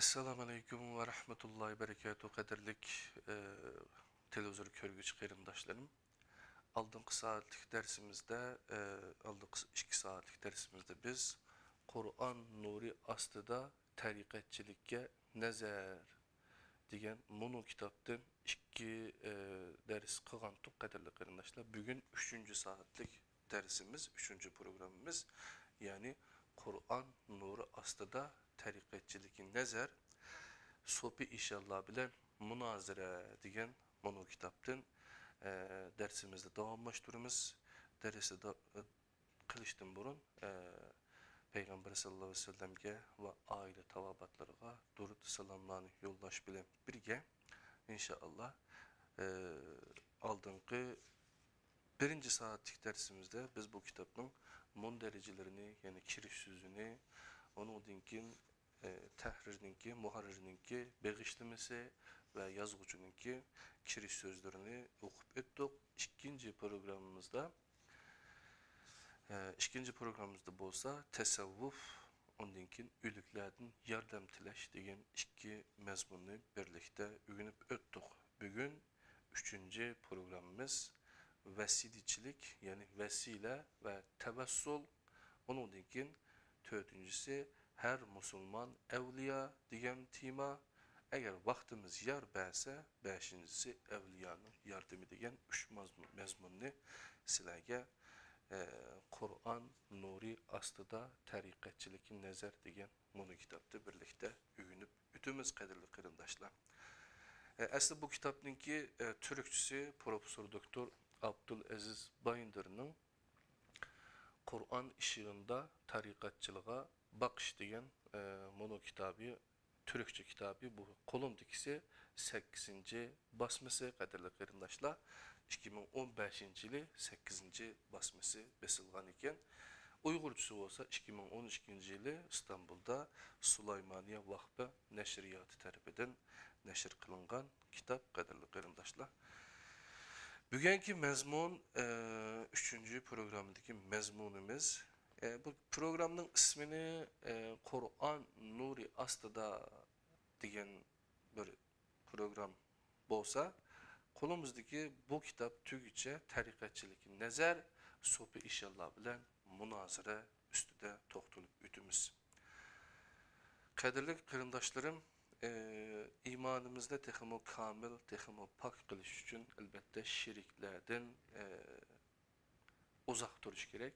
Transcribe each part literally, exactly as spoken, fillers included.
ئەسسالامۇ ئەلەيكۇم ۋە رەھمەتۇللاھى ۋە بەرىكاتۇھ، قەدىرلىك، ئە، تېلېۋىزور كۆرگۈچى قېرىنداشلىرىم. ئالدىنقى سائەتلىك دەرسىمىزدە، ئە، ئالدىنقى ئىككى سائەتلىك دەرسىمىزدە بىز «قۇرئان نۇرى ئاستىدا تەرىقەتچىلىككە نەزەر» دېگەن مۇنۇ كىتابتىن ئىككى، ئە، دەرس قىلغانتۇق، قەدىرلىك قېرىنداشلار. بۈگۈن ئۈچىنچى سائەتلىك دەرسىمىز، ئۈچىنچى پروگراممىمىز، يەنى «قۇرئان نۇرى ئاستىدا تەرىقەتچىلىككە نەزەر، سوپى ئىشانلار بىلەن مۇنازىرە» دېگەن مۇنۇ كىتابتىن، ئە، دەرسىمىزنى داۋاملاشتۇرىمىز. دەرسنى دا-، قىلىشتىن بۇرۇن، ئە، پەيغەمبەر ساللاللاھۇ ئەلەيھى ۋەسەللەمگە ۋە ئائىلە تاۋابىئاتلىرىغا دۇرۇت سالاملارنى يوللاش بىلەن بىرگە، ئىنشائاللا، ئە، ئالدىنقى بىرىنچى سائەتلىك دەرسىمىزدە بىز بۇ كىتابنىڭ مۇندەرىجىلىرىنى، يەنى كىرىش سۆزىنى، ئۇنىڭدىن كېيىن، ئە، تەھرىرنىڭكى، مۇھەررىرنىڭكى بېغىشلىمىسى ۋە يازغۇچىنىڭكى كىرىش سۆزلىرىنى ئوقۇپ ئۆتتۇق. ئىككىنچى پروگراممىمىزدا، ئە، ئىككىنچى پروگراممىمىزدا بولسا تەسەۋۋۇپ، ئۇندىن كېيىن ئۆلۈكلەردىن ياردەم تىلەش دېگەن ئىككى مەزمۇننى بىرلىكتە ئۆگىنىپ ئۆتتۇق. بۈگۈن ئۈچىنچى پروگراممىمىز ۋەسىلىچىلىك، يەنى ۋەسىلە ۋە تەۋەسسۇل. ئۇنىڭدىن كېيىن تۆتىنچىسى ھەر مۇسۇلمان ئەۋلىيا دېگەن تېما. ئەگەر ۋاقتىمىز يار بەرسە، بەشىنچىسى ئەۋلىيانىڭ ياردىمى دېگەن ئۈچ مەزمۇ-، مەزمۇننى سىلەرگە، ئە، «قۇرئان نۇرى ئاستىدا تەرىقەتچىلىككە نەزەر» دېگەن مۇنۇ كىتابنى بىرلىكتە ئۆگىنىپ ئۆتىمىز، قەدىرلىك قېرىنداشلار. ئە، ئەسلى بۇ كىتابنىڭكى، ئە، تۈركچىسى پروفېسسور دوكتور ئابدۇلئەزىز بايىندىرنىڭ «قۇرئان ئىشىغىندا تەرىقەتچىلىغا باقىش» دېگەن، ئە، مۇنۇ كىتابى، تۈركچە كىتابى. بۇ قولۇمدىكىسى سەككىزىنچى باسمىسى، قەدىرلىك قېرىنداشلار. ئىككى مىڭ ئون بەشىنچى يىلى سەككىزىنچى باسمىسى بېسىلغان ئىكەن. ئۇيغۇرچىسى بولسا ئىككى مىڭ ئون ئىككىنچى يىلى ئىستانبۇلدا سۇلايمانىيە ۋاقپى نەشرىياتى تەرىپىدىن نەشر قىلىنغان كىتاب، قەدىرلىك قېرىنداشلار. بۈگۈنكى مەزمۇن، ئە، ئۈچىنچى پروگراممىدىكى مەزمۇنىمىز. ئە، بۇ پروگرامنىڭ ئىسمىنى، ئە، «قۇرئان نۇرى ئاستىدا» دېگەن بىر پروگرام بولسا، قولىمىزدىكى بۇ كىتاب تۈگىچە تەرىقەتچىلىككە نەزەر، سوپى ئىشانلار بىلەن مۇنازىرە ئۈستىدە توختىلىپ ئۆتىمىز. قەدىرلىك قېرىنداشلىرىم، ئى، ئىمانىمىزنى تېخىمۇ كامىل، تېخىمۇ پاك قىلىش ئۈچۈن، ئەلۋەتتە، شېرىكلەردىن، ئى، ئۇزاق تۇرۇش كېرەك.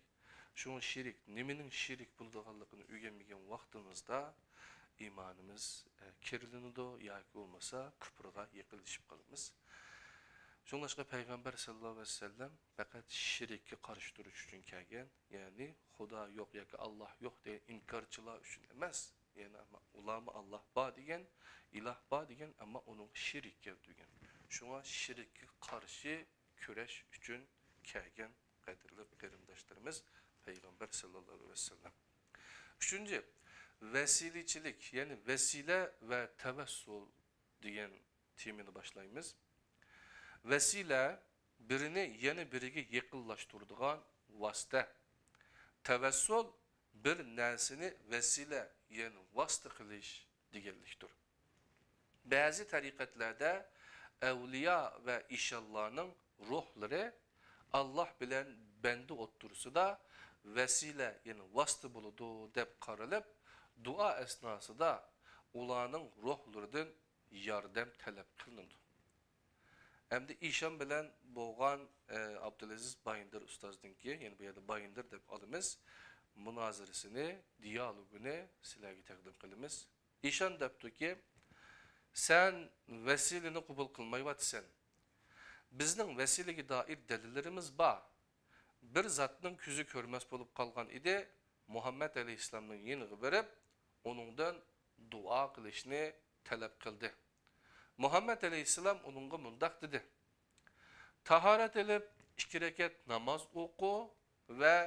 شۇڭا شېرىك، نېمىنىڭ شېرىك بولىدىغانلىقىنى ئۆگەنمىگەن ۋاقتىمىزدا ئىمانىمىز، ئە، كىرلىنىدۇ ياكى بولمىسا كۇپرغا يېقىنلىشىپ قالىمىز. شۇڭلاشقا پەيغەمبەر ساللاللاھۇ ئەلەيھى ۋەسەللەم پەقەت شېرىككە قارشى تۇرۇش ئۈچۈن كەلگەن، يەنى خۇدا يوق ياكى ئاللاھ يوق دېگەن ئىنكارچىلار ئۈچۈن ئەمەس. يەنى ئەمما ئۇلارمۇ ئاللاھ بار دېگەن، ئىلاھ بار دېگەن، ئەمما ئۇنىڭغا شېرىك كەلتۈرگەن. شۇڭا شېرىككە قارشى كۈرەش ئۈچۈن كەلگەن، قەدىرلىك قېرىنداشلىرىمىز، پەيغەمبەر ساللاللاھۇ ئەلەيھى ۋەسەللەم. ئۈچىنچى، ۋەسىلىچىلىك، يەنى ۋەسىلە ۋە تەۋەسسۇل دېگەن تېمىنى باشلايمىز. ۋەسىلە، بىرىنى يەنە بىرىگە يېقىنلاشتۇرىدىغان ۋاسىتە. تەۋەسسۇل، بىر نەرسىنى ۋەسىلە، يەنى ۋاسىتە قىلىش دېگەنلىكتۇر. بەزى تەرىقەتلەردە ئەۋلىيا ۋە ئىشانلارنىڭ روھلىرى ئاللاھ بىلەن بەندە ئوتتۇرىسىدا ۋەسىلە، يەنى ۋاسىتە بولىدۇ دەپ قارىلىپ، دۇئا ئەسناسىدا ئۇلارنىڭ روھلىرىدىن ياردەم تەلەپ قىلىنىدۇ. ئەمدى ئىشان بىلەن بولغان، ئە، ئابدۇلئەزىز بايىندىر ئۇستازنىڭكى، يەنى بۇ يەردە بايىندىر دەپ ئالىمىز، مۇنازىرىسىنى، دىيالوگىنى سىلەرگە تەقدىم قىلىمىز. ئىشان دەپتۇكى، سەن ۋەسىلىنى قوبۇل قىلمايۋاتىسەن. بىزنىڭ ۋەسىلىگە دائىر دەلىللىرىمىز بار. بىر زاتنىڭ كۆزى كۆرمەس بولۇپ قالغان ئىدى، مۇھەممەد ئەلەيھىسسالامنىڭ يېنىغا بېرىپ، ئۇنىڭدىن دۇئا قىلىشنى تەلەپ قىلدى. مۇھەممەد ئەلەيھىسسالام ئۇنىڭغا مۇنداق دېدى: تاھارەت ئېلىپ، ئىككى رەكەت ناماز ئوقۇ ۋە،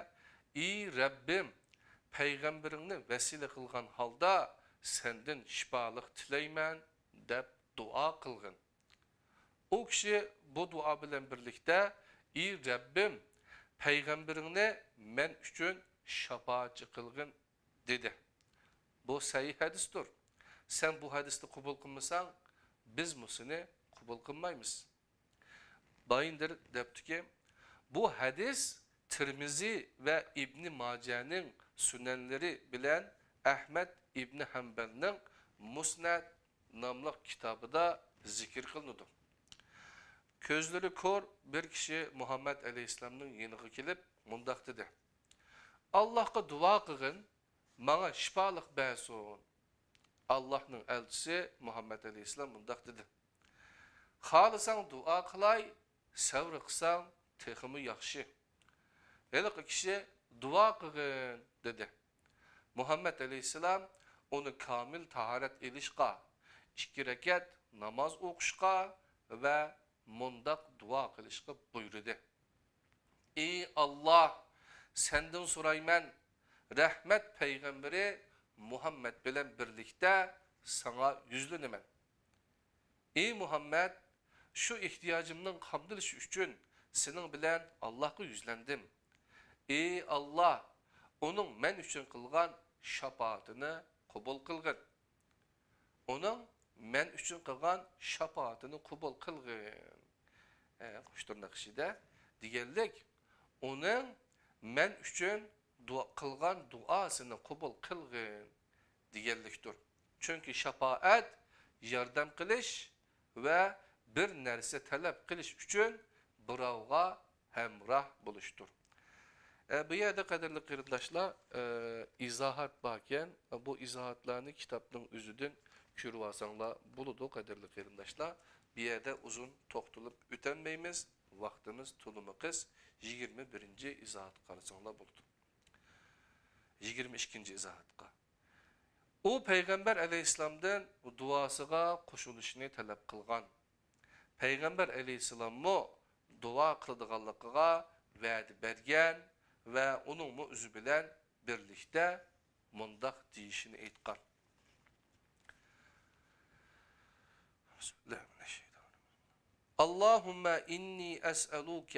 ئى رەببىم، پەيغەمبىرىڭنى ۋەسىلە قىلغان ھالدا سەندىن شىپالىق تىلەيمەن، دەپ دۇئا قىلغىن. ئۇ كىشى بۇ دۇئا بىلەن بىرلىكتە، ئى رەببىم، پەيغەمبىرىڭنى مەن ئۈچۈن شاپائەتچى قىلغىن، دېدى. بۇ سەھىھ ھەدىستۇر. سەن بۇ ھەدىسنى قوبۇل قىلمىساڭ، بىزمۇ سېنى قوبۇل قىلمايمىز. بايىندىر دەپتۇكى، بۇ ھەدىس تىرمىزى ۋە ئىبنى ماجەنىڭ سۈنەنلىرى بىلەن ئەھمەد ئىبنى ھەمبەلنىڭ مۇسنەد ناملىق كىتابىدا زىكىر قىلىنىدۇ. كۆزلىرى كور بىر كىشى مۇھەممەد ئەلەيھىسسالامنىڭ يېنىغا كېلىپ مۇنداق دېدى: «ئاللاھقا دۇئا قىلغىن، ماڭا شىپالىق بەرسۇن.» ئاللاھنىڭ ئەلچىسى مۇھەممەد ئەلەيھىسسالام مۇنداق دېدى: «خالىساڭ دۇئا قىلاي، سەۋر قىلساڭ تېخىمۇ ياخشى.» ھېلىقى كىشى «دۇئا قىلغىن» دېدى. مۇھەممەد ئەلەيھىسسالام ئۇنى كامىل تاھارەت ئېلىشقا، ئىككى رەكەت ناماز ئوقۇشقا ۋە مۇنداق دۇئا قىلىشقا بۇيرۇدى: «ئى ئاللاھ، سەندىن سورايمەن، رەھمەت پەيغەمبىرى مۇھەممەد بىلەن بىرلىكتە ساڭا يۈزلىنىمەن. ئى مۇھەممەد، شۇ ئېھتىياجىمنىڭ قامدىلىشى ئۈچۈن سېنىڭ بىلەن ئاللاھقا يۈزلەندىم. ئى ئاللاھ، ئۇنىڭ مەن ئۈچۈن قىلغان شاپائىتىنى قوبۇل قىلغىن. ئۇنىڭ مەن ئۈچۈن قىلغان شاپائىتىنى قوبۇل قىلغىن.» ئە، قوش تىرناق ئىچىدە دېگەنلىك، ئۇنىڭ مەن ئۈچۈن دۇئا، قىلغان دۇئاسىنى قوبۇل قىلغىن دېگەنلىكتۇر. چۈنكى شاپائەت ياردەم قىلىش ۋە بىر نەرسە تەلەپ قىلىش ئۈچۈن بىراۋغا ھەمراھ بولۇشتۇر. ئە، بۇ يەردە، قەدىرلىك قېرىنداشلار، ئە، ئىزاھات باركەن، بۇ ئىزاھاتلارنى كىتابنىڭ ئۆزىدىن كۆرۈۋالساڭلار بولىدۇ، قەدىرلىك قېرىنداشلار. بۇ يەردە ئۇزۇن توختىلىپ ئۆتەلمەيمىز، ۋاقتىمىز تولىمۇ قىس. يىگىرمە بىرىنچى ئىزاھاتقا قارىساڭلار بولىدۇ. يىگىرمە ئىككىنچى ئىزاھاتقا. ئۇ پەيغەمبەر ئەلەيھىسسالامدىن دۇئاسىغا قوشۇلۇشنى تەلەپ قىلغان. پەيغەمبەر ئەلەيھىسسالاممۇ دۇئا قىلىدىغانلىقىغا ۋەدە بەرگەن ۋە ئۇنىڭمۇ ئۆزى بىلەن بىرلىكتە مۇنداق دېيىشىنى ئېيتقان: «اللهم إني أسألك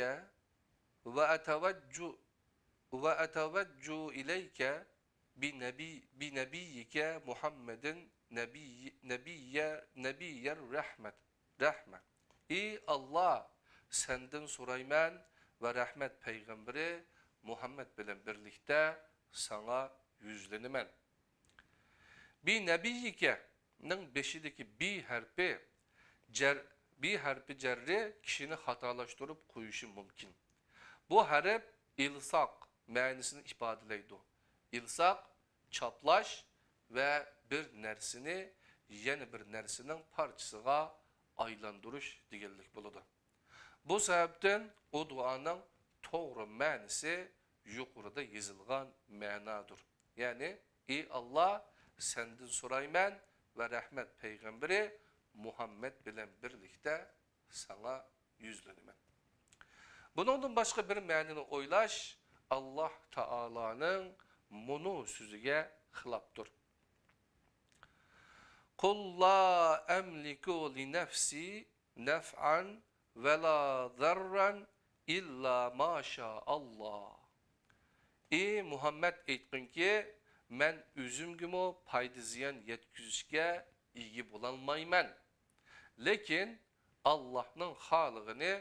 وأتوجه، وأتوجه إليك بنبي، بنبيك محمد نبي، نبي، نبي الرحمة، رحمة. ئى ئاللاھ، سەندىن سورايمەن ۋە رەھمەت پەيغەمبىرى مۇھەممەد بىلەن بىرلىكتە ساڭا يۈزلىنىمەن.» بى نەبىييىكەنىڭ بېشىدىكى بى ھەرپى جەر، بى ھەرپى جەررى كىشىنى خاتالاشتۇرۇپ قويۇشى مۇمكىن. بۇ ھەرپ ئىلساق مەنىسىنى ئىپادىلەيدۇ. ئىلساق، چاپلاش ۋە بىر نەرسىنى يەنە بىر نەرسىنىڭ پارچىسىغا ئايلاندۇرۇش دېگەنلىك بولىدۇ. بۇ سەۋەبتىن ئۇ دۇئانىڭ توغرا مەنىسى يۇقىرىدا يېزىلغان مەنادۇر. يەنى، ئى ئاللاھ، سەندىن سورايمەن ۋە رەھمەت پەيغەمبىرى مۇھەممەد بىلەن بىرلىكتە ساڭا يۈزلىنىمەن. بۇنىڭدىن باشقا بىر مەنىنى ئويلاش ئاللاھ تائالانىڭ مۇنۇ سۆزىگە خىلاپتۇر. قل لا أملك لنفسي نفعا ولا ضرا إلا ما شاء الله. ئى مۇھەممەد، ئېيتقىنكى، مەن ئۆزۈمگىمۇ پايدا-زىيان يەتكۈزۈشكە ئىگە بولالمايمەن. لېكىن ئاللاھنىڭ خالىغىنى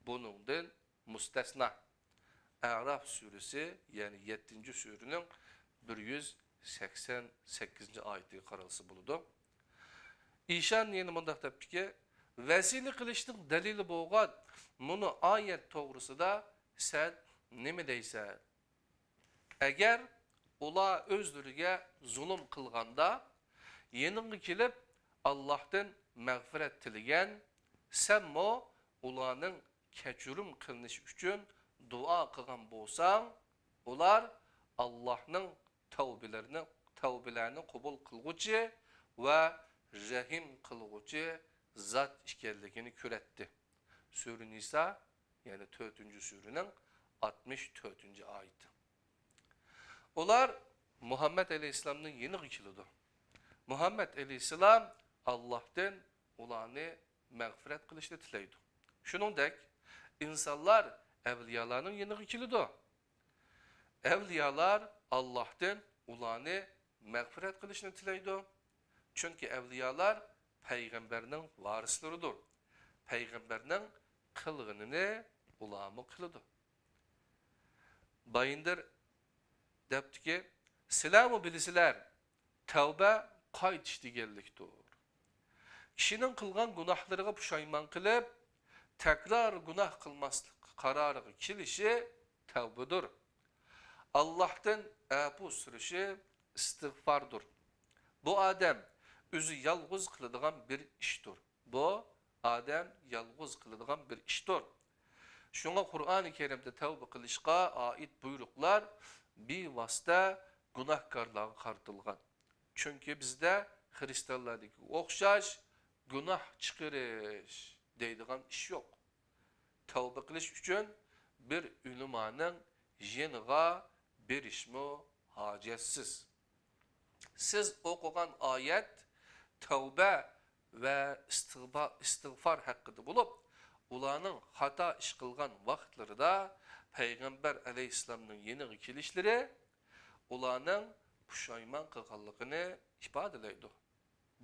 بۇنىڭدىن مۇستەسنا. ئەراف سۈرىسى، يەنى يەتتىنچى سۈرىنىڭ بىر يۈز سەكسەن سەككىزىنچى ئايىتىگە قارالسا بولىدۇ. ئىشان يەنە مۇنداق دەپتىكى، ۋەسىلە قىلىشنىڭ دەلىلى بولغان مۇنۇ ئايەت توغرىسىدا سەن نېمە دەيسەن؟ ئەگەر ئۇلار ئۆزلىرىگە زۇلۇم قىلغاندا، يېنىڭغا كېلىپ، ئاللاھتىن مەغپىرەت تىلىگەن، سەنمۇ ئۇلارنىڭ كەچۈرۈم قىلىنىشى ئۈچۈن دۇئا قىلغان بولساڭ، ئۇلار ئاللاھنىڭ تەۋبىلىرىنى، تەۋبىلەرنى قوبۇل قىلغۇچى ۋە رەھىم قىلغۇچى زات ئىكەنلىكىنى كۆرەتتى. سۈرە نىسا، يەنى تۆتىنچى سۈرىنىڭ ئاتمىش تۆتىنچى ئايىتى. ئۇلار مۇھەممەد ئەلەيھىسسالامنىڭ يېنىغا كېلىدۇ. مۇھەممەد ئەلەيھىسسالام ئاللاھتىن ئۇلارنى مەغپىرەت قىلىشنى تىلەيدۇ. شۇنىڭدەك، ئىنسانلار ئەۋلىيالارنىڭ يېنىغا كېلىدۇ. ئەۋلىيالار ئاللاھتىن ئۇلارنى مەغپىرەت قىلىشنى تىلەيدۇ. چۈنكى ئەۋلىيالار پەيغەمبەرنىڭ ۋارىسلىرىدۇر. پەيغەمبەرنىڭ قىلغىنىنى ئۇلارمۇ قىلىدۇ. بايىندىر دەپتىكى، سىلەرمۇ بىلىسىلەر، تەۋبە قايتىش دېگەنلىكتۇر. كىشىنىڭ قىلغان گۇناھلىرىغا پۇشايمان قىلىپ، تەكرار گۇناھ قىلماسلىق قارارىغا كېلىشى تەۋبىدۇر. ئاللاھتىن ئەپۇ سورىشى ئىستىغفاردۇر. بۇ ئادەم ئۆزى يالغۇز قىلىدىغان بىر ئىشتۇر. بۇ ئادەم يالغۇز قىلىدىغان بىر ئىشتۇر. شۇڭا قۇرئانى كەرىمدە تەۋبە قىلىشقا ئائىت بۇيرۇقلار بىۋاسىتە گۇناھكارلارغا قارىتىلغان. چۈنكى بىزدە خىرىستىيانلاردىكىگە ئوخشاش گۇناھ چىقىرىش دەيدىغان ئىش يوق. تەۋبە قىلىش ئۈچۈن بىر ئۆلىمانىڭ يېنىغا بېرىشمۇ ھاجەتسىز. سىز ئوقۇغان ئايەت تەۋبە ۋە ئىستىغپا-، ئىستىغفار ھەققىدە بولۇپ، ئۇلارنىڭ خاتا ئىش قىلغان ۋاقىتلىرىدا پەيغەمبەر ئەلەيھىسسالامنىڭ يېنىغا كېلىشلىرى ئۇلارنىڭ پۇشايمان قىلغانلىقىنى ئىپادىلەيدۇ.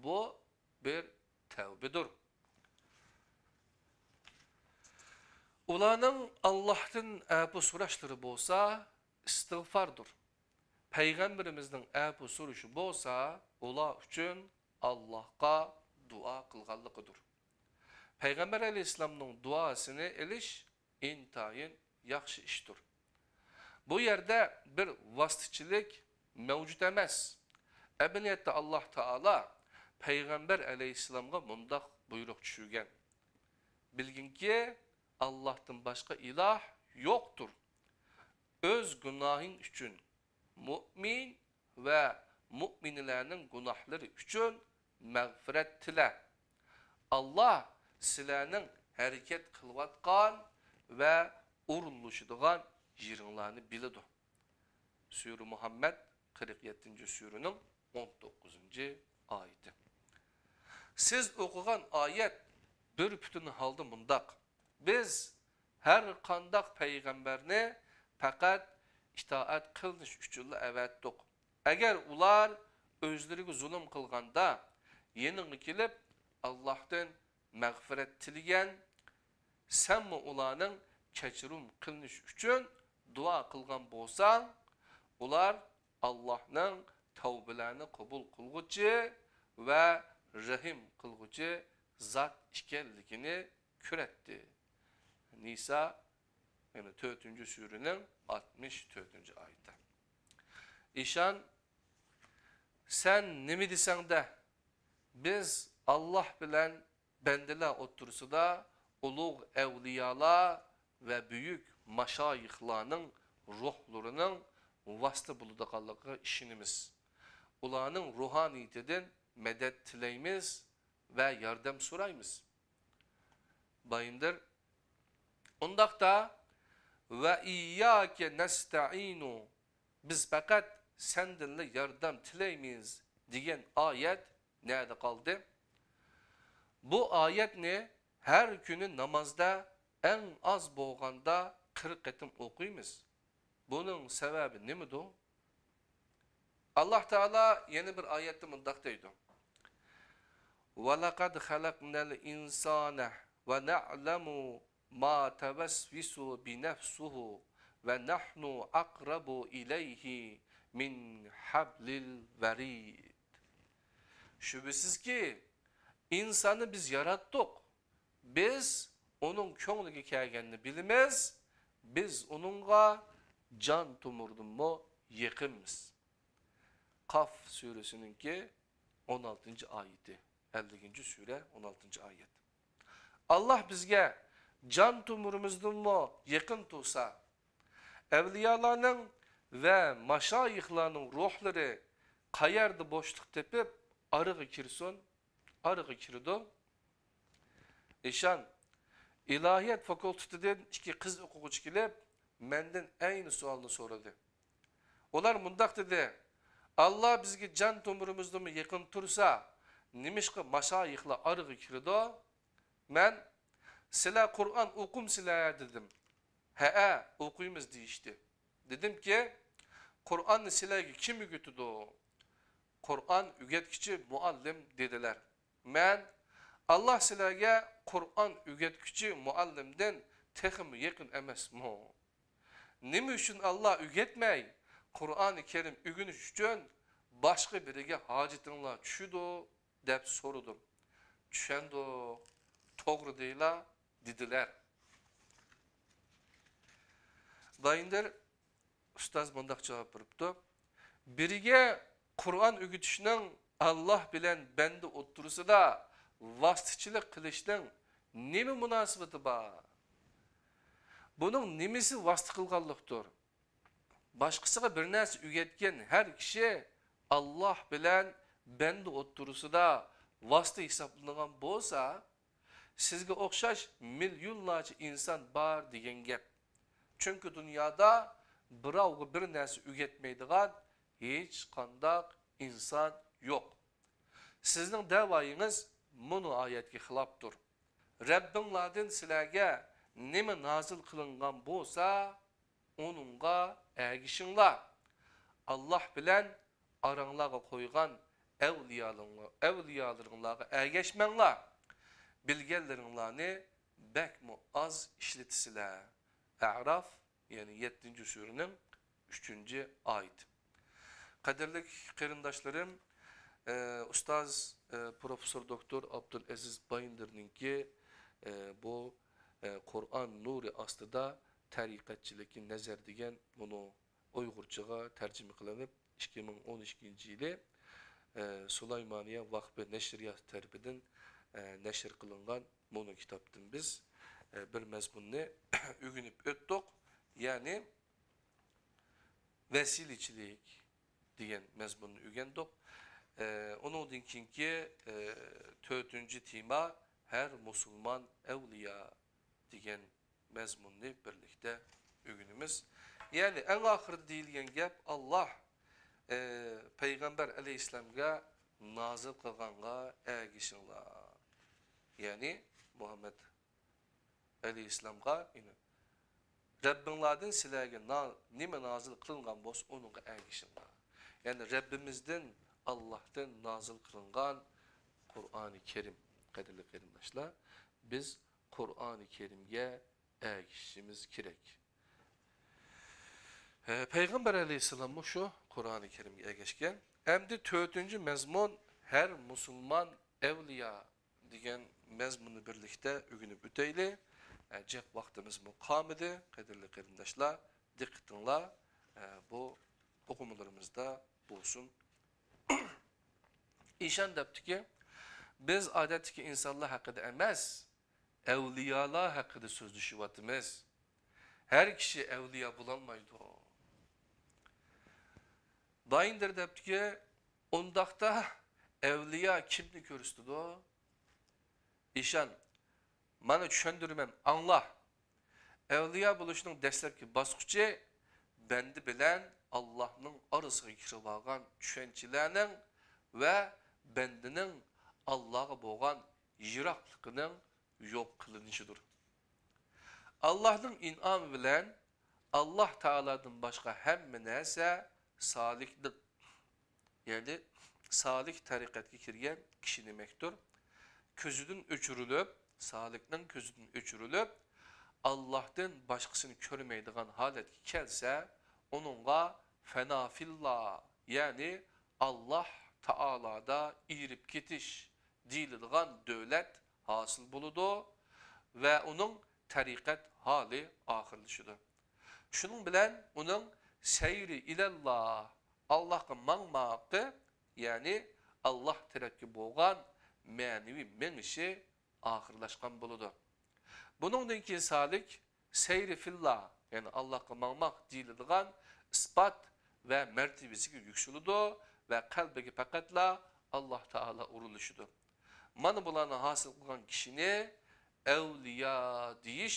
بۇ بىر تەۋبىدۇر. ئۇلارنىڭ ئاللاھتىن ئەپۇ سوراشلىرى بولسا ئىستىغفاردۇر. پەيغەمبىرىمىزنىڭ ئەپۇ سورىشى بولسا ئۇلار ئۈچۈن ئاللاھقا دۇئا قىلغانلىقىدۇر. پەيغەمبەر ئەلەيھىسسالامنىڭ دۇئاسىنى ئېلىش ئىنتايىن ياخشى ئىشتۇر. بۇ يەردە بىر ۋاسىتىچىلىك مەۋجۇت ئەمەس. ئەمەلىيەتتە ئاللاھ تائالا پەيغەمبەر ئەلەيھىسسالامغا مۇنداق بۇيرۇق چۈشۈرگەن: بىلگىنكى، ئاللاھتىن باشقا ئىلاھ يوقتۇر. ئۆز گۇناھىڭ ئۈچۈن مۇئمىن ۋە مۇئمىنىلەرنىڭ گۇناھلىرى ئۈچۈن مەغپىرەت تىلە. ئاللاھ سىلەرنىڭ ھەرىكەت قىلىۋاتقان ۋە ئورۇنلىشىدىغان يېرىڭلارنى بىلىدۇ. سۈرە مۇھەممەد، قىرىق يەتتىنچى سۈرىنىڭ ئون توققۇزىنچى ئايىتى. سىز ئوقۇغان ئايەت بىر پۈتۈن ھالدا مۇنداق: بىز ھەر قانداق پەيغەمبەرنى پەقەت ئىتائەت قىلىنىش ئۈچۈنلا ئەۋەتتۇق. ئەگەر ئۇلار ئۆزلىرىگە زۇلۇم قىلغاندا، يېنىڭغا كېلىپ، ئاللاھتىن مەغپىرەت تىلىگەن، سەنمۇ ئۇلارنىڭ كەچۈرۈم قىلىنىشى ئۈچۈن دۇئا قىلغان بولساڭ، ئۇلار ئاللاھنىڭ تەۋبىلەرنى قوبۇل قىلغۇچى ۋە رەھىم قىلغۇچى زات ئىكەنلىكىنى كۆرەتتى. نىسا، يەنى تۆتىنچى سۈرىنىڭ ئاتمىش تۆتىنچى ئايىتى. ئىشان، سەن نېمە دېسەڭدە، بىز ئاللاھ بىلەن بەندىلەر ئوتتۇرىسىدا ئۇلۇغ ئەۋلىيالار ۋە بۈيۈك ماشايىخلارنىڭ روھلىرىنىڭ ۋاسىتە بولىدىغانلىقىغا ئىشىنىمىز. ئۇلارنىڭ روھانىيىتىدىن مەدەت تىلەيمىز ۋە ياردەم سورايمىز. بايىندىر، ئۇنداقتا، ۋە ئىيياكە نەستەئىنۇ، بىز پەقەت سەندىنلا ياردەم تىلەيمىز دېگەن ئايەت نەدە قالدى؟ بۇ ئايەتنى ھەر كۈنى نامازدا ئەڭ ئاز بولغاندا قىرىق قېتىم ئوقۇيمىز. بۇنىڭ سەۋەبى نېمىدۇ؟ ئاللاھ تائالا يەنە بىر ئايەتتە مۇنداق دەيدۇ: ۋەلەقەد خەلەقنەل ئىنسانە ۋە نەئلەمۇ ما تەۋەسۋىسۇ بىنەفسۇھۇ ۋە نەھنۇ ئەقرەبۇ ئىلەيھى مىن ھەبلىل ۋەرىد. شۈبھىسىزكى، ئىنساننى بىز ياراتتۇق. بىز ئۇنىڭ كۆڭلىگە كەلگەننى بىلىمىز. بىز ئۇنىڭغا جان تومۇردىنمۇ يېقىنمىز. قاف سۈرىسىنىڭكى ئون ئالتىنچى ئايىتى، ئەللىكىنچى سۈرە، ئون ئالتىنچى ئايەت. ئاللاھ بىزگە جان تومۇرىمىزدىنمۇ يېقىن تۇرسا، ئەۋلىيالارنىڭ ۋە ماشايىخلارنىڭ روھلىرى قەيەردە بوشلۇق تېپىپ ئارىغا كىرسۇن؟ ئارىغا كىرىدۇ. ئىشان، ئىلاھىيەت فاكۇلتېتىدىن ئىككى قىز ئوقۇغۇچى كېلىپ، مەندىن ئەينى سوئالنى سورىدى. ئۇلار مۇنداق دېدى: ئاللاھ بىزگە جان تومۇرىمىزدىنمۇ يېقىن تۇرسا، نېمىشقا ماشايىخلار ئارىغا كىرىدۇ؟ مەن، سىلەر قۇرئان ئوقۇمسىلەر؟ دېدىم. ھەئە، ئوقۇيمىز، دېيىشتى. دېدىمكى، قۇرئاننى سىلەرگە كىم ئۆگىتىدۇ؟ قۇرئان ئۆگەتكۈچى مۇئەللىم دېدىلەر. مەن، ئاللا سىلەرگە قۇرئان ئۆگەتكۈچى مۇئەللىمدىن تېخىمۇ يېقىن ئەمەسمۇ؟ نېمە ئۈچۈن ئاللا ئۆگەتمەي، قۇرئانى كەرىم ئۆگىنىش ئۈچۈن باشقا بىرىگە ھاجىتىڭلار چۈشىدۇ؟ دەپ سورىدىم. چۈشەندۇق، توغرا دەيلا، دېدىلەر. بايىندىر ئۇستاز مۇنداق جاۋاب بېرىپتۇ: بىرىگە قۇرئان ئۆگىتىشنىڭ ئاللا بىلەن بەندە ئوتتۇرىسىدا ۋاسىتىچىلىك قىلىشنىڭ نېمە مۇناسىۋىتى بار؟ بۇنىڭ نېمىسى ۋاسىتە قىلغانلىقتۇر؟ باشقىسىغا بىر نەرسە ئۆگەتكەن ھەر كىشى ئاللا بىلەن بەندە ئوتتۇرىسىدا ۋاسىتە ھېسابلىنىدىغان بولسا، سىزگە ئوخشاش مىليونلارچە ئىنسان بار دېگەن گەپ. چۈنكى دۇنيادا بىراۋغا بىر نەرسە ئۆگەتمەيدىغان ھېچقانداق ئىنسان يوق. سىزنىڭ دەۋايىڭىز مۇنۇ ئايەتكە خىلاپتۇر. رەببىڭلاردىن سىلەرگە نېمە نازىل قىلىنغان بولسا، ئۇنىڭغا ئەگىشىڭلار. ئاللا بىلەن ئاراڭلارغا قويغان ئەۋلىيالىرىڭلار-، ئەۋلىيالىرىڭلارغا ئەگەشمەڭلار. بىلگەنلىرىڭلارنى بەكمۇ ئاز ئىشلىتىسىلەر. ئەراف، يەنى يەتتىنچى سۈرىنىڭ ئۈچىنچى ئايىتى. قەدىرلىك قېرىنداشلىرىم، ئە، ئۇستاز، ئە، پروفېسسور دوكتور ئابدۇلئەزىز بايىندىرنىڭكى، ئە، بۇ، ئە، قۇرئان نۇرى ئاستىدا تەرىقەتچىلىككە نەزەر دېگەن مۇنۇ ئۇيغۇرچىغا تەرجىمە قىلىنىپ، ئىككى مىڭ ئون ئىككىنچى يىلى، ئە، سۇلايمانىيە ۋاقپى نەشرىياتى تەرىپىدىن، ئە، نەشر قىلىنغان مۇنۇ كىتابتىن بىز، ئە، بىر مەزمۇننى ئۆگىنىپ ئۆتتۇق. يەنى ۋەسىلىچىلىك دېگەن مەزمۇننى ئۆگەندۇق. ئە، ئۇنىڭدىن كېيىنكى، ئە، تۆتىنچى تېما، ھەر مۇسۇلمان ئەۋلىيا دېگەن مەزمۇننى بىرلىكتە ئۆگىنىمىز. يەنى ئەڭ ئاخىرىدا دېيىلگەن گەپ، ئاللا، ئە، پەيغەمبەر ئەلەيھىسسالامغا نازىل قىلغانغا ئەگىشىڭلار. يەنى مۇھەممەد ئەلەيھىسسالامغا، يەنى رەببىڭلاردىن سىلەرگە نا-، نېمە نازىل قىلىنغان بولسا، ئۇنىڭغا ئەگىشىڭلار. يەنى رەببىمىزدىن، ئاللاھتىن نازىل قىلىنغان قۇرئانى كەرىم. قەدىرلىك قېرىنداشلار، بىز قۇرئانى كەرىمگە ئەگىشىشىمىز كېرەك. ھە، پەيغەمبەر ئەلەيھىسسالاممۇ شۇ قۇرئانى كەرىمگە ئەگەشكەن. ئەمدى تۆتىنچى مەزمۇن، ھەر مۇسۇلمان ئەۋلىيا دېگەن مەزمۇننى بىرلىكتە ئۆگىنىپ ئۆتەيلى. ئە، جىق ۋاقتىمىزمۇ قالمىدى، قەدىرلىك قېرىنداشلار. دىققىتىڭلار، ئە، بۇ ئوقۇمىلىرىمىزدا بولسۇن. ئىشان دەپتىكى، بىز ئادەتتىكى ئىنسانلار ھەققىدە ئەمەس، ئەۋلىيالار ھەققىدە سۆزلىشىۋاتىمىز. ھەر كىشى ئەۋلىيا بولالمايدۇ. بايىندىر دەپتىكى، ئۇنداقتا ئەۋلىيا كىمنى كۆرسىتىدۇ؟ ئىشان، مانا چۈشەندۈرىمەن، ئاڭلا. ئەۋلىيا بولۇشنىڭ دەسلەپكى باسقۇچى بەندە بىلەن ئاللاھنىڭ ئارىسىغا كىرىۋالغان چۈشەنچىلەرنىڭ ۋە بەندىنىڭ ئاللاغا بولغان يىراقلىقىنىڭ يوق قىلىنىشىدۇر. ئاللاھنىڭ ئىنئامى بىلەن ئاللاھ تائالادىن باشقا ھەممە نەرسە سالىكنىڭ، يەنى سالىك تەرىقەتكە كىرگەن كىشى دېمەكتۇر، كۆزىدىن ئۆچۈرۈلۈپ، سالىكنىڭ كۆزىدىن ئۆچۈرۈلۈپ، ئاللاھتىن باشقىسىنى كۆرمەيدىغان ھالەتكە كەلسە، ئۇنىڭغا فەنا فىللا، يەنى ئاللاھ تائالادا ئېرىپ كېتىش دېيىلىدىغان دۆلەت ھاسىل بولىدۇ ۋە ئۇنىڭ تەرىقەت ھالى ئاخىرلىشىدۇ. شۇنىڭ بىلەن ئۇنىڭ سەيرى ئىلەللا، ئاللاھقا ماڭماقى، يەنى ئاللاھ تەرەپكە بولغان مەنىۋى مېڭىشى ئاخىرلاشقان بولىدۇ. بۇنىڭدىن كېيىن سالىك سەيرى فىللا، يەنى ئاللاھقا ماڭماق دېيىلىدىغان ئىسپات ۋە مەرتىۋىسىگە يۈكسىلىدۇ ۋە قەلبىگە پەقەتلا ئاللاھ تائالا ئورۇنلىشىدۇ. مانا بۇلارنى ھاسىل قىلغان كىشىنى ئەۋلىيا دېيىش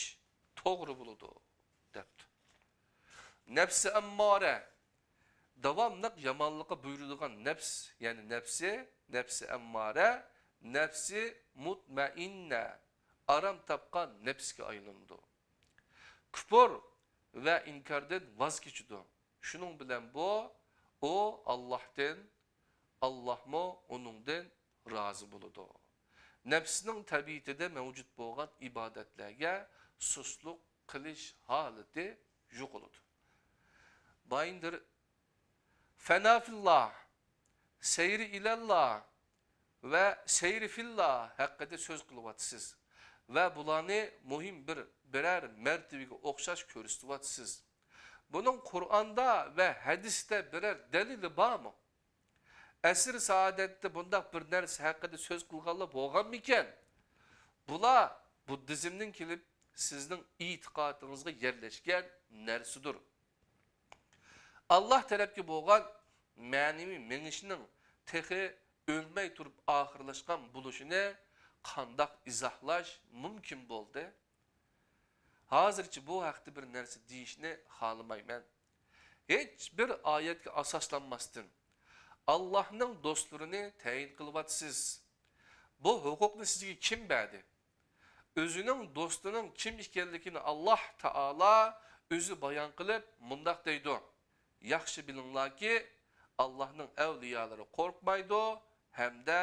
توغرا بولىدۇ، دەپتۇ. نەپسى ئەممارە، داۋاملىق يامانلىققا بۇيرۇيدىغان نەپس، يەنى نەپسى، نەپسى ئەممارە، نەپسى مۇتمەئىننە، ئارام تاپقان نەپسكە ئايلىنىدۇ. كۇپۇر ۋە ئىنكاردىن ۋاز كېچىدۇ. شۇنىڭ بىلەن بۇ، ئۇ ئاللاھتىن، ئاللاھمۇ ئۇنىڭدىن رازى بولىدۇ. نەپسىنىڭ تەبىئىتىدە مەۋجۇت بولغان ئىبادەتلەرگە سۇسلۇق قىلىش ھالىتى يوقىلىدۇ. بايىندىر فەنا فىللا، سەيرى ئىلەللا ۋە سەيرى فىللا ھەققىدە سۆز قىلىۋاتىسىز ۋە بۇلارنى مۇھىم بىر، بىرەر مەرتىۋىگە ئوخشاش كۆرسىتىۋاتىسىز. بۇنىڭ قۇرئاندا ۋە ھەدىستە بىرەر دەلىلى بارمۇ؟ ئەسىر سائادەتتە بۇنداق بىر نەرسە ھەققىدە سۆز قىلغانلار بولغانمىكەن؟ بۇلار بۇددىزمدىن كېلىپ سىزنىڭ ئېتىقادىڭىزغا يەرلەشكەن نەرسىدۇر. ئاللاھ تەرەپكە بولغان مەنىۋى مېڭىشنىڭ تېخى ئۆلمەي تۇرۇپ ئاخىرلاشقان بولۇشىنى قانداق ئىزاھلاش مۇمكىن بولدى؟ ھازىرچە بۇ ھەقتە بىر نەرسە دېيىشنى خالىمايمەن. ھېچ بىر ئايەتكە ئاساسلانماستىن، ئاللاھنىڭ دوستلىرىنى تەيىن قىلىۋاتىسىز. بۇ ھوقۇقنى سىزگە كىم بەردى؟ ئۆزىنىڭ دوستىنىڭ كىم ئىكەنلىكىنى ئاللاھ تائالا ئۆزى بايان قىلىپ مۇنداق دەيدۇ: ياخشى بىلىڭلاركى، ئاللاھنىڭ ئەۋلىيالىرى قورقمايدۇ ھەمدە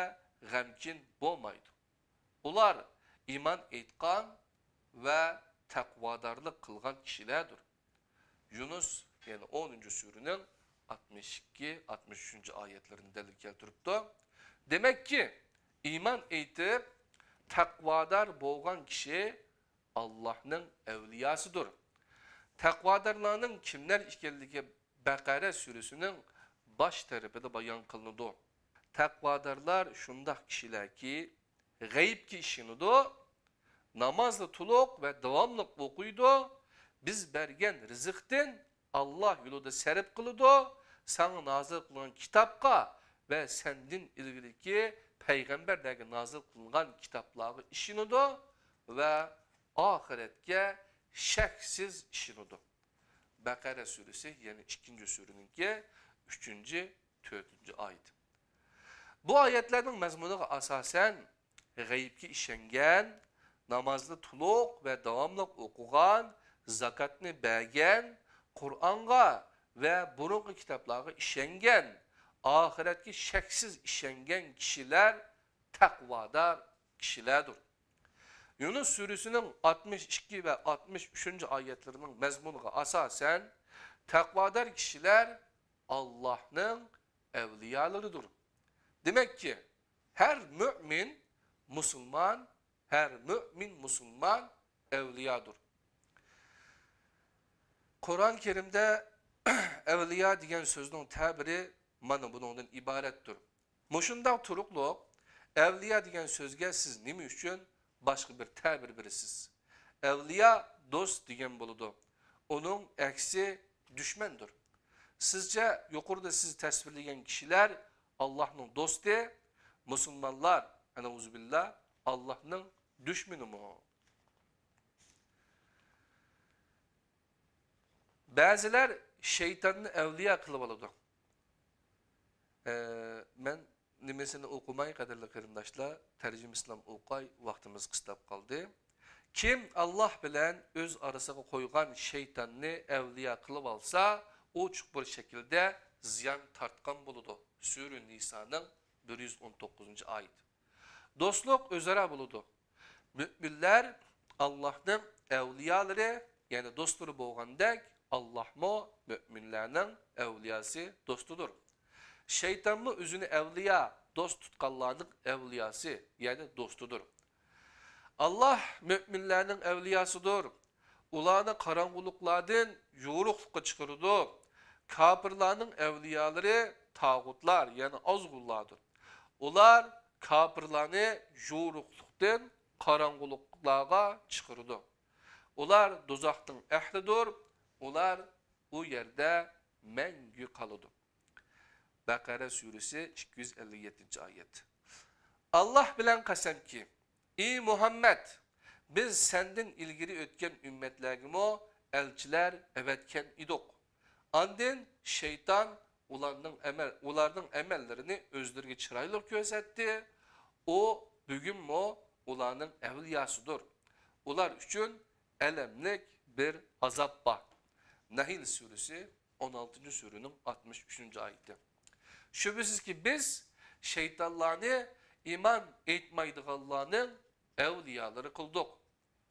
غەمكىن بولمايدۇ. ئۇلار ئىمان ئېيتقان ۋە تەقۋادارلىق قىلغان كىشىلەردۇر. يۇنۇس، يەنى ئونىنچى سۈرىنىڭ ئاتمىش ئىككى، ئاتمىش ئۈچىنچى ئايەتلىرىنى دەلىل كەلتۈرۈپتۇ. دېمەككى، ئىمان ئېيتىپ، تەقۋادار بولغان كىشى ئاللاھنىڭ ئەۋلىياسىدۇر. تەقۋادارلارنىڭ كىملەر ئىكەنلىكى بەقەرە سۈرىسىنىڭ باش تەرىپىدە بايان قىلىنىدۇ. تەقۋادارلار شۇنداق كىشىلەركى، غەيىبكە ئىشىنىدۇ، نامازنى تولۇق ۋە داۋاملىق ئوقۇيدۇ، بىز بەرگەن رىزىقتىن ئاللاھ يولىدا سەرپ قىلىدۇ، ساڭا نازىل قىلىنغان كىتابقا ۋە سەندىن ئىلگىرىكى پەيغەمبەرلەرگە نازىل قىلىنغان كىتابلارغا ئىشىنىدۇ ۋە ئاخىرەتكە شەكسىز ئىشىنىدۇ. بەقەرە سۈرىسى، يەنى ئىككىنچى سۈرىنىڭكى ئۈچىنچى، تۆتىنچى ئايىتى. بۇ ئايەتلەرنىڭ مەزمۇنىغا ئاساسەن، غەيىبكە ئىشەنگەن، نامازنى تولۇق ۋە داۋاملىق ئوقۇغان، زاكاتنى بەرگەن، قۇرئانغا ۋە بۇرۇنقى كىتابلارغا ئىشەنگەن، ئاخىرەتكە شەكسىز ئىشەنگەن كىشىلەر تەقۋادار كىشىلەردۇر. يۇنۇس سۈرىسىنىڭ ئاتمىش ئىككى ۋە ئاتمىش ئۈچىنچى ئايەتلىرىنىڭ مەزمۇنىغا ئاساسەن، تەقۋادار كىشىلەر ئاللاھنىڭ ئەۋلىيالىرىدۇر. دېمەككى، ھەر مۆمىن مۇسۇلمان، ھەر مۆمىن مۇسۇلمان ئەۋلىيادۇر. قۇرئان كەرىمدە ئەۋلىيا دېگەن سۆزنىڭ تەبىرى مانا بۇنىڭدىن ئىبارەتتۇر. مۇشۇنداق تۇرۇقلۇق، ئەۋلىيا دېگەن سۆزگە سىز نېمە ئۈچۈن باشقا بىر تەبىر بېرىسىز؟ ئەۋلىيا دوست دېگەن بولىدۇ. ئۇنىڭ ئەكسى دۈشمەندۇر. سىزچە يۇقىرىدا سىز تەسۋىرلىگەن كىشىلەر ئاللاھنىڭ دوستى، مۇسۇلمانلار، ئەئۇزۇبىللا، ئاللاھنىڭ دۈشمىنىمۇ؟ بەزىلەر شەيتاننى ئەۋلىيا قىلىۋالىدۇ. ئە، مەن نېمىسىنى ئوقۇماي، قەدىرلىك قېرىنداشلار، تەرجىمىسىنىلا ئوقاي، ۋاقتىمىز قىستاپ قالدى. كىم ئاللاھ بىلەن ئۆز ئارىسىغا قويغان شەيتاننى ئەۋلىيا قىلىۋالسا، ئۇ چوقۇم بىر شەكىلدە زىيان تارتقان بولىدۇ. سۈرە نىسانىڭ بىر يۈز ئون توققۇزىنچى ئايىتى. دوستلۇق ئۆزئارا بولىدۇ. مۆمىنلەر ئاللاھنىڭ ئەۋلىيالىرى، يەنى دوستلىرى بولغاندەك، ئاللاھمۇ مۆمىنلەرنىڭ ئەۋلىياسى، دوستىدۇر. شەيتانمۇ ئۆزىنى ئەۋلىيا، دوست تۇتقانلارنىڭ ئەۋلىياسى، يەنى دوستىدۇر. ئاللاھ مۆمىنلەرنىڭ ئەۋلىياسىدۇر. ئۇلارنى قاراڭغۇلۇقلاردىن يورۇقلۇققا چىقىرىدۇ. كاپىرلارنىڭ ئەۋلىيالىرى تاغۇتلار، يەنى ئازغۇنلاردۇر. ئۇلار كاپىرلارنى يورۇقلۇقتىن قاراڭغۇلۇقلارغا چىقىرىدۇ. ئۇلار دوزاخنىڭ ئەھلىدۇر. ئۇلار ئۇ يەردە مەڭگۈ قالىدۇ. بەقەرە سۈرىسى، ئىككى يۈز ئەللىك يەتتىنچى ئايەت. ئاللاھ بىلەن قەسەمكى، ئى مۇھەممەد، بىز سەندىن ئىلگىرى ئۆتكەن ئۈممەتلەرگىمۇ ئەلچىلەر ئەۋەتكەن ئىدۇق. ئاندىن شەيتان ئۇلارنىڭ ئەمەل، ئۇلارنىڭ ئەمەللىرىنى ئۆزلىرىگە چىرايلىق كۆرسەتتى. ئۇ بۈگۈنمۇ ئۇلارنىڭ ئەۋلىياسىدۇر. ئۇلار ئۈچۈن ئەلەملىك بىر ئازاب بار. نەھل سۈرىسى، ئون ئالتىنچى سۈرىنىڭ ئاتمىش ئۈچىنچى ئايىتى. شۈبھىسىزكى، بىز شەيتانلارنى ئىمان ئېيتمايدىغانلارنىڭ ئەۋلىيالىرى قىلدۇق.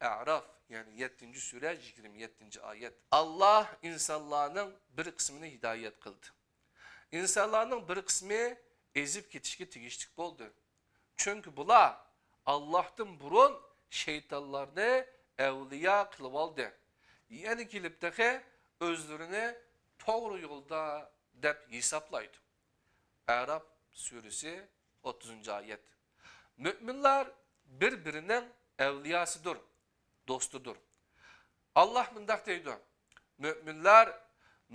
ئەراف، يەنى يەتتىنچى سۈرە، يىگىرمە يەتتىنچى ئايەت. ئاللاھ ئىنسانلارنىڭ بىر قىسمىنى ھىدايەت قىلدى. ئىنسانلارنىڭ بىر قىسمى ئېزىپ كېتىشكە تېگىشلىك بولدى. چۈنكى بۇلار ئاللاھتىن بۇرۇن شەيتانلارنى ئەۋلىيا قىلىۋالدى. يەنە كېلىپ تېخى ئۆزلىرىنى توغرا يولدا دەپ ھېسابلايدۇ. ئەراف سۈرىسى، ئوتتۇزىنچى ئايەت. مۆمىنلار بىر-بىرىنىڭ ئەۋلىياسىدۇر، دوستىدۇر. ئاللاھ مۇنداق دەيدۇ: مۆمىنلار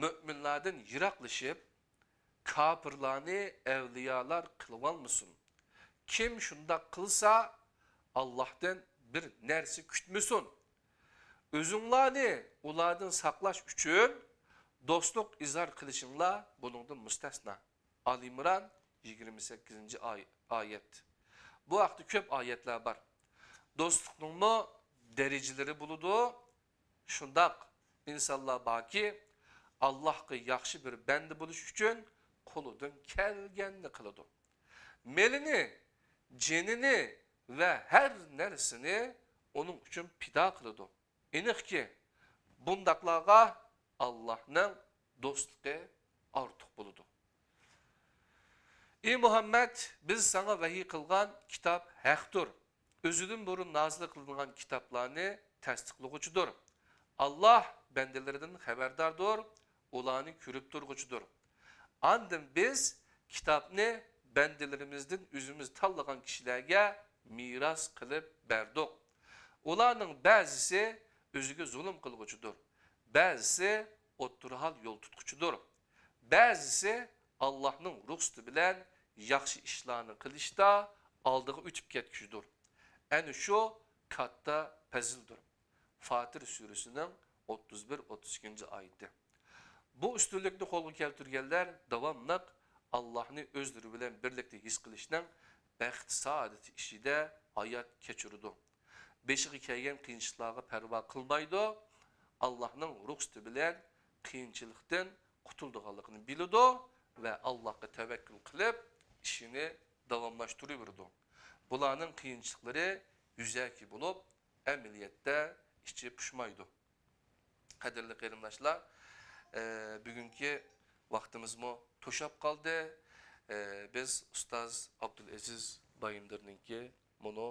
مۆمىنلاردىن يىراقلىشىپ، كاپىرلارنى ئەۋلىيالار قىلىۋالمىسۇن. كىم شۇنداق قىلسا، ئاللاھتىن بىر نەرسە كۈتمىسۇن. ئۆزۈڭلارنى ئۇلاردىن ساقلاش ئۈچۈن دوستلۇق ئىزھار قىلىشىڭلار بۇنىڭدىن مۇستەسنا. ئال ئىمران، يىگىرمە سەككىزىنچى ئاي-، ئايەت. بۇ ھەقتە كۆپ ئايەتلەر بار. دوستلۇقنىڭمۇ دەرىجىلىرى بولىدۇ. شۇنداق ئىنسانلار باركى، ئاللاھقا ياخشى بىر بەندە بولۇش ئۈچۈن قولىدىن كەلگەننى قىلىدۇ. مېلىنى، جېنىنى ۋە ھەر نەرسىنى ئۇنىڭ ئۈچۈن پىدا قىلىدۇ. ئېنىقكى، بۇنداقلارغا ئاللاھنىڭ دوستلۇقى ئارتۇق بولىدۇ. ئى مۇھەممەد، بىز ساڭا ۋەھىي قىلغان كىتاب ھەقتۇر. ئۆزىدىن بۇرۇن نازىل قىلىنغان كىتابلارنى تەستىقلىغۇچىدۇر. ئاللاھ بەندىلىرىدىن خەۋەرداردۇر، ئۇلارنى كۆرۈپ تۇرغۇچىدۇر. ئاندىن بىز كىتابنى بەندىلىرىمىزدىن ئۆزىمىز تاللىغان كىشىلەرگە مىراس قىلىپ بەردۇق. ئۇلارنىڭ بەزىسى ئۆزىگە زۇلۇم قىلغۇچىدۇر، بەزىسى ئوتتۇرا ھال يول تۇتقۇچىدۇر، بەزىسى ئاللاھنىڭ رۇخسىتى بىلەن ياخشى ئىشلارنى قىلىشتا ئالدىغا ئۆتۈپ كەتكۈچىدۇر. ئەنە شۇ كاتتا پەزىلدۇر. فاتىر سۈرىسىنىڭ ئوتتۇز بىر، ئوتتۇز ئىككىنچى ئايىتى. بۇ ئۈستۈنلۈكنى قولغا كەلتۈرگەنلەر داۋاملىق ئاللاھنى ئۆزلىرى بىلەن بىرلىكتە ھېس قىلىشنىڭ بەخت-سائادىتى ئىچىدە ھايات كەچۈرىدۇ. بېشىغا كەلگەن قىيىنچىلىقلارغا پەرۋا قىلمايدۇ. ئاللاھنىڭ رۇخسىتى بىلەن قىيىنچىلىقتىن قۇتۇلىدىغانلىقىنى بىلىدۇ ۋە ئاللاھقا تەۋەككۈل قىلىپ، ئىشىنى داۋاملاشتۇرۇۋېرىدۇ. بۇلارنىڭ قىيىنچىلىقلىرى يۈزەكى بولۇپ، ئەمەلىيەتتە ئىچى پۇشمايدۇ. قەدىرلىك قېرىنداشلار، ئە، بۈگۈنكى ۋاقتىمىزمۇ توشاپ قالدى. ئە، بىز ئۇستاز ئابدۇلئەزىز بايىندىرنىڭكى مۇنۇ،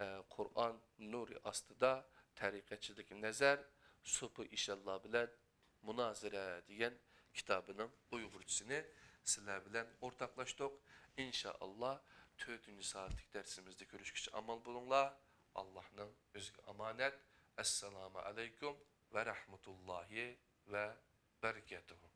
ئە، قۇرئان نۇرى ئاستىدا تەرىقەتچىلىك نەزەر، سوپى ئىشانلار بىلەن مۇنازىرە دېگەن كىتابىنىڭ ئۇيغۇرچىسىنى سىلەر بىلەن ئورتاقلاشتۇق. ئىنشائاللا، تۆتىنچى سائەتلىك دەرسىمىزدە كۆرۈشكىچە ئامان بولۇڭلار. ئاللاھنىڭ ئۆزىگە ئامانەت. ئەسسالامۇ ئەلەيكۇم ۋە رەھمەتۇللاھى ۋە بەرىكاتۇھۇ.